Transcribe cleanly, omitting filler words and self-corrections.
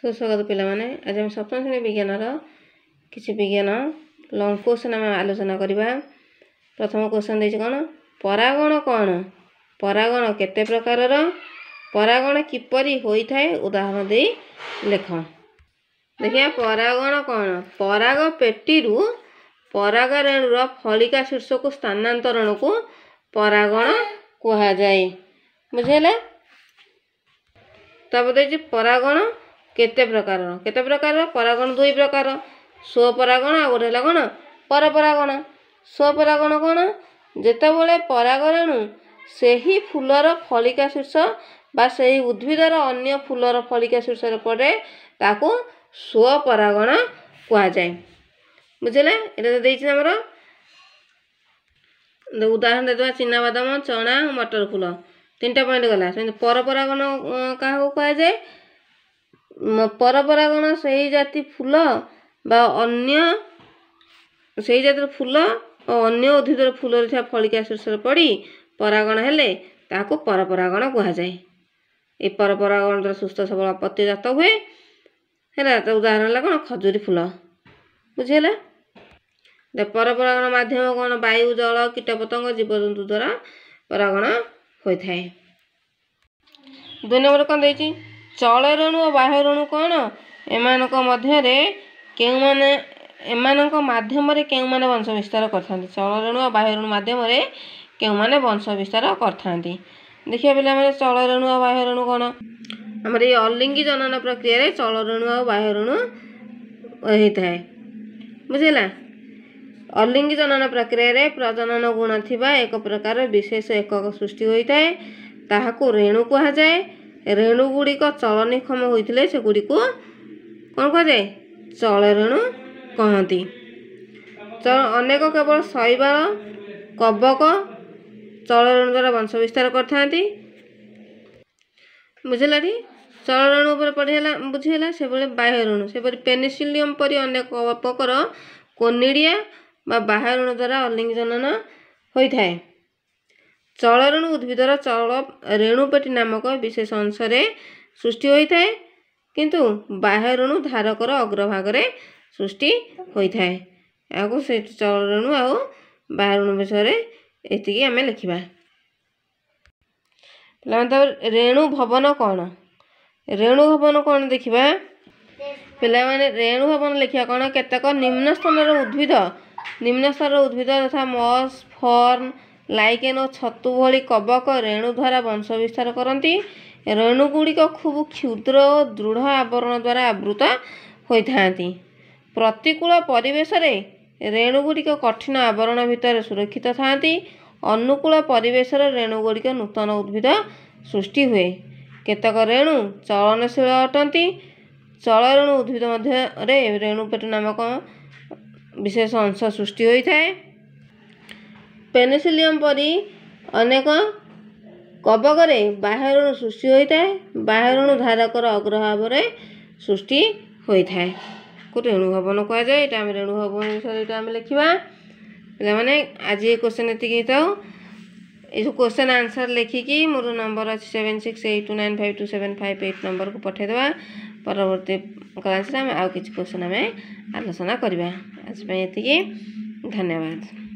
ସୁସ୍ୱାଗତ ପିଲାମାନେ। ଆଜି ଆମେ ସପ୍ତମ ଶ୍ରେଣୀ ବିଜ୍ଞାନର କିଛି ବିଜ୍ଞାନ ଲଙ୍ଗ କ୍ୱେଶ୍ଚନ୍ ଆମେ ଆଲୋଚନା କରିବା। ପ୍ରଥମ କ୍ୱେଶ୍ଚନ୍ ଦେଇଛି କ'ଣ? ପରାଗଣ କ'ଣ? ପରାଗଣ କେତେ ପ୍ରକାରର? ପରାଗଣ କିପରି ହୋଇଥାଏ? ଉଦାହରଣ ଦେଇ ଲେଖ। ଦେଖିବା ପରାଗଣ କ'ଣ। ପରାଗ ପେଟିରୁ ପରାଗରେଣୁର ଫଳିକା ଶୀର୍ଷକୁ ସ୍ଥାନାନ୍ତରଣକୁ ପରାଗଣ କୁହାଯାଏ। ବୁଝିହେଲା? ତାପରେ ଦେଇଛି ପରାଗଣ କେତେ ପ୍ରକାରର? କେତେ ପ୍ରକାରର? ପରାଗଣ ଦୁଇ ପ୍ରକାର, ସ୍ୱପରାଗଣ ଆଉ ଗୋଟେ ହେଲା କ'ଣ? ପରପରାଗଣ। ସ୍ୱପରାଗଣ କ'ଣ? ଯେତେବେଳେ ପରାଗରେଣୁ ସେହି ଫୁଲର ଫଳିକା ଶୀର୍ଷ ବା ସେହି ଉଦ୍ଭିଦର ଅନ୍ୟ ଫୁଲର ଫଳିକା ଶୀର୍ଷରେ ପଡ଼େ, ତାକୁ ସ୍ୱପରାଗଣ କୁହାଯାଏ। ବୁଝିଲେ? ଏଇଟା ତ ଦେଇଛି ଆମର ଉଦାହରଣ ଦେଇଦେବା, ଚିନାବାଦାମ, ଚଣା, ମଟର ଫୁଲ, ତିନିଟା ପଏଣ୍ଟ ଗଲା। ସେମିତି ପରପରାଗଣ କାହାକୁ କୁହାଯାଏ? ପରପରାଗଣ ସେଇ ଜାତି ଫୁଲ ବା ଅନ୍ୟ ସେଇ ଜାତିର ଫୁଲ ଓ ଅନ୍ୟ ଉଦ୍ଭିଦର ଫୁଲରେ ଥିବା ଫଳିକା ଶୀର୍ଷରେ ପଡ଼ି ପରାଗଣ ହେଲେ ତାହାକୁ ପରପରାଗଣ କୁହାଯାଏ। ଏ ପରପରାଗଣ ଦ୍ୱାରା ସୁସ୍ଥ ସବଳ ପତି ଜାତ ହୁଏ। ହେଲା? ତ ଉଦାହରଣ ହେଲା କ'ଣ? ଖଜୁରୀ ଫୁଲ। ବୁଝିହେଲା? ପରପରାଗଣ ମାଧ୍ୟମ କ'ଣ? ବାୟୁ, ଜଳ, କୀଟପତଙ୍ଗ, ଜୀବଜନ୍ତୁ ଦ୍ୱାରା ପରାଗଣ ହୋଇଥାଏ। 2 ନମ୍ବର କ'ଣ ଦେଇଛି? ଚଳରେଣୁ ଓ ବାହ୍ୟରେଣୁ କ'ଣ? ଏମାନଙ୍କ ମଧ୍ୟରେ କେଉଁମାନେ, ଏମାନଙ୍କ ମାଧ୍ୟମରେ କେଉଁମାନେ ବଂଶ ବିସ୍ତାର କରିଥାନ୍ତି? ଚଳରେଣୁ ଓ ବାହ୍ୟରେଣୁ ମାଧ୍ୟମରେ କେଉଁମାନେ ବଂଶ ବିସ୍ତାର କରିଥାନ୍ତି? ଦେଖିବା ପିଲାମାନେ, ଚଳରେଣୁ ଓ ବାହ୍ୟରେଣୁ କ'ଣ? ଆମର ଏଇ ଅଲିଙ୍ଗୀ ଜନନ ପ୍ରକ୍ରିୟାରେ ଚଳରେଣୁ ଆଉ ବାହ୍ୟରେଣୁ ହେଇଥାଏ। ବୁଝିଲା? ଅଲିଙ୍ଗୀ ଜନନ ପ୍ରକ୍ରିୟାରେ ପ୍ରଜନନ ଗୁଣ ଥିବା ଏକ ପ୍ରକାର ବିଶେଷ ଏକକ ସୃଷ୍ଟି ହୋଇଥାଏ, ତାହାକୁ ରେଣୁ କୁହାଯାଏ। ରେଣୁ ଗୁଡ଼ିକ ଚଳନକ୍ଷମ ହୋଇଥିଲେ ସେଗୁଡ଼ିକୁ କ'ଣ କୁହାଯାଏ? ଚଳରେଣୁ କହନ୍ତି। ଅନେକ କେବଳ ଶୈବାଳ, କବକ ଚଳରେଣୁ ଦ୍ୱାରା ବଂଶ ବିସ୍ତାର କରିଥାନ୍ତି। ବୁଝିଲାଟି? ଚଳରେଣୁ ଉପରେ ପଢ଼ିହେଲା, ବୁଝିହେଲା? ସେଭଳି ବାହ୍ୟରେଣୁ, ସେପରି ପେନିସିଲିୟମ ପରି ଅନେକ କବକର କୋନିଡ଼ିଆ ବା ବାହ୍ୟରେଣୁ ଦ୍ୱାରା ଅଲିଙ୍ଗୀ ଜନନ ହୋଇଥାଏ। ଚଳରେଣୁ ଉଦ୍ଭିଦର ଚଳ ରେଣୁପେଟି ନାମକ ବିଶେଷ ଅଂଶରେ ସୃଷ୍ଟି ହୋଇଥାଏ, କିନ୍ତୁ ବାହ୍ୟରେଣୁ ଧାରକର ଅଗ୍ରଭାଗରେ ସୃଷ୍ଟି ହୋଇଥାଏ। ଏହାକୁ ସେ ଚଳରେଣୁ ଆଉ ବାହ୍ୟରେଣୁ ବିଷୟରେ ଏତିକି ଆମେ ଲେଖିବା ପିଲାମାନେ। ତାପରେ ରେଣୁ ଭବନ କ'ଣ? ରେଣୁ ଭବନ କ'ଣ ଦେଖିବା ପିଲାମାନେ। ରେଣୁ ଭବନ ଲେଖିବା କ'ଣ? କେତେକ ନିମ୍ନ ସ୍ତରର ଉଦ୍ଭିଦ, ନିମ୍ନ ସ୍ତରର ଉଦ୍ଭିଦ ଯଥା ମସ୍, ଫର୍ନ, ଲାଇକେନ୍ ଓ ଛତୁ ଭଳି କବକ ରେଣୁ ଦ୍ୱାରା ବଂଶ ବିସ୍ତାର କରନ୍ତି। ରେଣୁ ଗୁଡ଼ିକ ଖୁବ୍ କ୍ଷୁଦ୍ର ଓ ଦୃଢ଼ ଆବରଣ ଦ୍ୱାରା ଆବୃତ ହୋଇଥାନ୍ତି। ପ୍ରତିକୂଳ ପରିବେଶରେ ରେଣୁ ଗୁଡ଼ିକ କଠିନ ଆବରଣ ଭିତରେ ସୁରକ୍ଷିତ ଥାଆନ୍ତି। ଅନୁକୂଳ ପରିବେଶରେ ରେଣୁ ଗୁଡ଼ିକ ନୂତନ ଉଦ୍ଭିଦ ସୃଷ୍ଟି ହୁଏ। କେତେକ ରେଣୁ ଚଳନଶୀଳ ଅଟନ୍ତି। ଚଳରେଣୁ ଉଦ୍ଭିଦ ମଧ୍ୟରେ ରେଣୁପେଟି ନାମକ ବିଶେଷ ଅଂଶ ସୃଷ୍ଟି ହୋଇଥାଏ। ପେନିସିଲିୟମ ପରି ଅନେକ କବକରେ ବାହ୍ୟରେଣୁ ସୃଷ୍ଟି ହୋଇଥାଏ। ବାହ୍ୟରେଣୁ ଧାରକର ଅଗ୍ରଭାଗରେ ସୃଷ୍ଟି ହୋଇଥାଏ। ରେଣୁ ଭବନ କୁହାଯାଏ। ଏଇଟା ଆମେ ରେଣୁ ଭବନ ବିଷୟରେ ଏଇଟା ଆମେ ଲେଖିବା ପିଲାମାନେ। ଆଜି ଏ କ୍ୱେଶ୍ଚନ୍ ଏତିକି ହେଇଥାଉ। ଏସବୁ କ୍ୱେଶ୍ଚନ୍ ଆନ୍ସର୍ ଲେଖିକି ମୋର ନମ୍ବର ଅଛି 7682952758 ନମ୍ବରକୁ ପଠାଇଦେବା। ପରବର୍ତ୍ତୀ କ୍ଲାସ୍ରେ ଆମେ ଆଉ କିଛି କ୍ୱେଶ୍ଚନ୍ ଆମେ ଆଲୋଚନା କରିବା। ଆଜି ପାଇଁ ଏତିକି, ଧନ୍ୟବାଦ।